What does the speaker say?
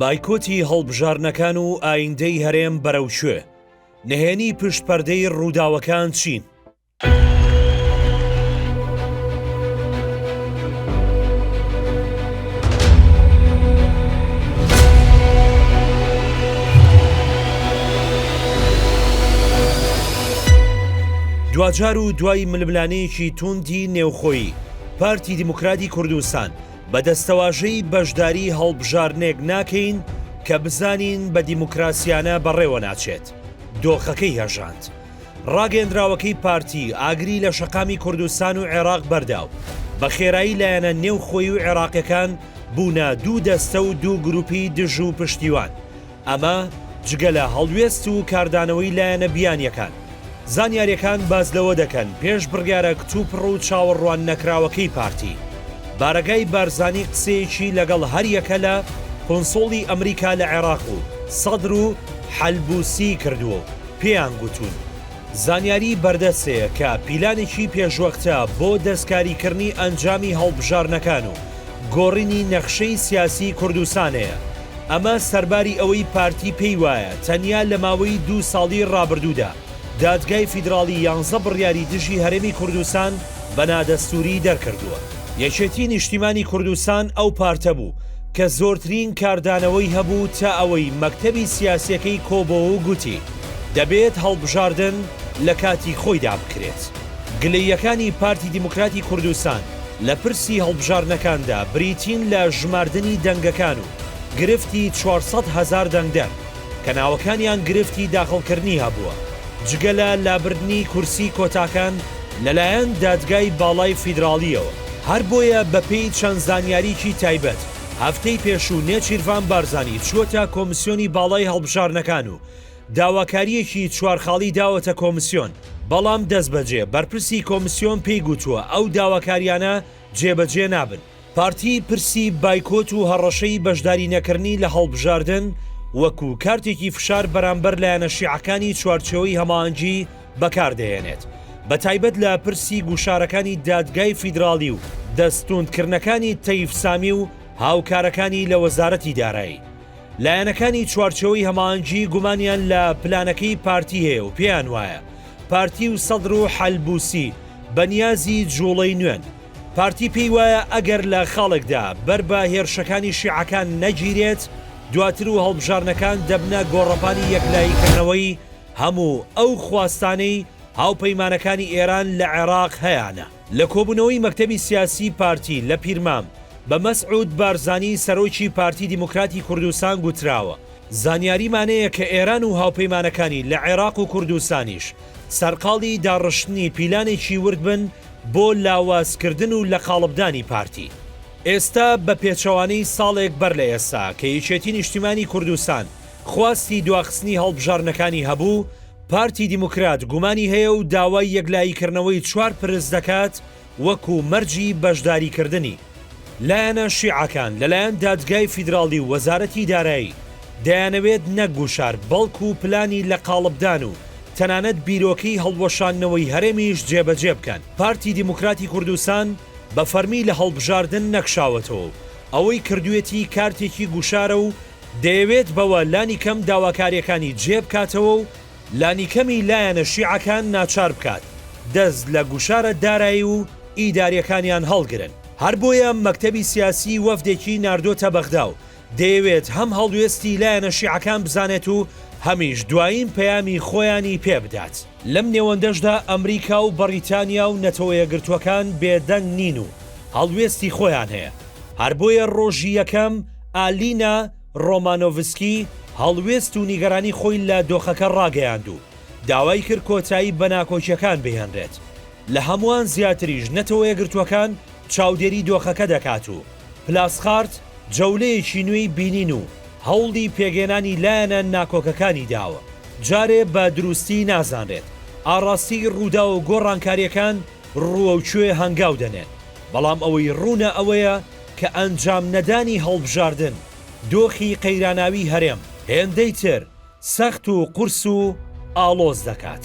بایکۆتی هەڵبژاردنەکان و ئایندەی هەرێم بەرەو کوێ؟ نهێنی پشت پەردەی ڕووداوەکان چین؟ دواجار و دوای ململانێیەکی توندی نێوخۆیی، پارتی دیموکراتی کوردستان بە دەستەواژەی بەشداری هەڵبژاردنێک ناکەین کە بزانین بە دیموکراسیانە بەڕێوە ناچێت، دۆخەکەی هەژاند. ڕاگەیەندراوەکەی پارتی ئاگری لە شەقامی کوردستان و عێراق بەردا و بە خێرایی لایەنە نێوخۆیی و عێراقیەکان بوونە دوو دەستە و دوو گروپی دژ و پشتیوان. ئەمە جگە لە هەڵوێست و کاردانەوەی لایەنە بیانیەکان. زانیاریەکان باس لەوە دەکەن پێش بڕیارە کتوپڕ و چاوەڕوان نەکراوەکەی پارتی، بارەگای بارزانی قسەیەکی لەگەڵ هەریەکە لە کونسوڵی ئەمریکا لە عێراق و سەدر و حەلبوسی کردووە و پێیان گوتوون زانیاری بەردەست هەیە کە پیلانێکی پێشوەختە بۆ دەستکاریکردنی ئەنجامی هەڵبژاردنەکان و گۆڕینی نەخشەی سیاسی کوردستان هەیە، ئەمە سەرباری ئەوەی پارتی پێی وایە تەنیا لە ماوەی دوو ساڵی ڕابردوودا دادگای فیدراڵی یانزە بڕیاری دژی هەرێمی کوردستان بە نادەستووری دەرکردووە. یەکێتی نیشتیمانی کوردستان ئەو پارتە بوو کە زۆرترین کاردانەوەی هەبوو تا ئەوەی مەکتەبی سیاسیەکەی کۆبۆوە و گوتی دەبێت هەڵبژاردن لە کاتی خۆیدا بکرێت. گلەییەکانی پارتی دیموکراتی کوردستان لە پرسی هەڵبژاردنەکاندا بریتین لە ژماردنی دەنگەکان و گرفتی 400 هەزار دەنگدەر کە ناوەکانیان گرفتی داخڵکردنی هەبووە، جگە لە لابردنی کورسی کۆتاکان لەلایەن دادگای باڵای فیدراڵییەوە. هەربۆیە بەپێی چەند زانیاریی تایبەت، هەفتەی پێشوو نێچیرڤان بارزانی چووەتە کۆمسیۆنی باڵای هەڵبژاردنەکان و داواکارییەکی چوار خاڵی داوەتە کۆمسیۆن، بەڵام دەستبەجێ بەرپرسی کۆمسیۆن پێی گوتووە ئەو داواکارییانە جێبەجێ نابن. پارتی پرسی بایکۆت و هەڕەشەی بەشدارینەکردنی لە هەڵبژاردن وەکو کارتێکی فشار بەرامبەر لایەنە شیعەکانی چوارچێوەی هەماهەنگی بەکاردەهێنێت، بەتایبەت لە پرسی گوشارەکانی دادگای فیدراڵی و دەستتوندکردنەکانی تەیف سامی و هاوکارەکانی لە وەزارەتی دارایی. لایەنەکانی چوارچێوەی هەماهەنگی گومانیان لە پلانەکەی پارتی هەیە و پێیان وایە پارتی و سەدر و حەلبوسی بەنیازی جوڵەی نوێن. پارتی پێی وایە ئەگەر لە خاڵێکدا بەر بە هێرشەکانی شیعەکان نەگیرێت، دواتر و هەڵبژاردنەکان دەبنە گۆڕەپانی یەکلاییکردنەوەی هەموو ئەو خواستانەی هاوپەیمانەکانی ئێران لە عێراق هەیانە. لە کۆبوونەوەی مەکتەبی سیاسی پارتی لە پیرمام بە مەسعود بارزانی سەرۆکی پارتی دیموکراتی کوردستان گوتراوە، زانیاریمان هەیە کە ئێران و هاوپەیمانەکانی لە عێراق و کوردستانیش سەرقاڵی داڕشتنی پیلانێکی ورد بن بۆ لاوازکردن و لەقاڵبدانی پارتی. ئێستا بە پێچەوانەی ساڵێک بەر لە ئێستا کە یەکێتی نیشتیمانی کوردستان خواستی دواخستنی هەڵبژاردنەکانی هەبوو، پارتی دیموکرات گومانی هەیە و داوای یەکلاییکردنەوەی چوار پرس دەکات وەکو مەرجی بەشداریکردنی لایەنە شیعەکان لەلایەن دادگای فیدراڵی و وەزارەتی دارایی دەیانەوێت نەک گوشار بەڵکو پلانی لەقاڵبدان و تەنانەت بیرۆکەی هەڵوەشاندنەوەی هەرێمیش جێبەجێ بکەن. پارتی دیموکراتی کوردستان بە فەرمی لە هەڵبژاردن نەکشاوەتەوە و ئەوەی کردوویەتی کارتێکی گوشارە و دەیەوێت بەوە لانیکەم داواکارییەکانی جێ بکاتەوە و لانیکەمی لایەنە شیعەکان ناچار بکات دەست لە گوشارە دارایی و ئیدارییەکانیان هەڵگرن. هەربۆیە مەکتەبی سیاسی وەفدێکی ناردۆتە بەغدا و دەیەوێت هەم هەڵوێستی لایەنە شیعەکان بزانێت و هەمیش دوایین پەیامی خۆیانی پێ بدات. لەم نێوەندەشدا ئەمریکا و بەڕیتانیا و نەتەوەیەکگرتووەکان بێدەنگ نین و هەڵوێستی خۆیان هەیە. هەر بۆیە ڕۆژی یەکەم ئالینا ڕۆمانۆڤسکی هەڵوێست و نیگەرانی خۆی لە دۆخەکە ڕاگەیاند و داوای کرد کۆتایی بە ناکۆکیەکان بهێنرێت. لە هەمووان زیاتریش نەتەوەیەکگرتووەکان چاودێری دۆخەکە دەکات و پلاسخارت جەولەیەکی نوێی بینین و هەوڵی پێکهێنانی لایەنە ناکۆکەکانی داوە. جارێ بە دروستی نازانرێت ئاڕاستەی ڕووداو و گۆڕانکارییەکان ڕووەو کوێ هەنگاو دەنێن، بەڵام ئەوەی ڕوونە ئەوەیە کە ئەنجام نەدانی هەڵبژاردن دۆخی قەیراناوی هەرێم هێندەی تر سەخت و قورس و ئاڵۆز دەکات.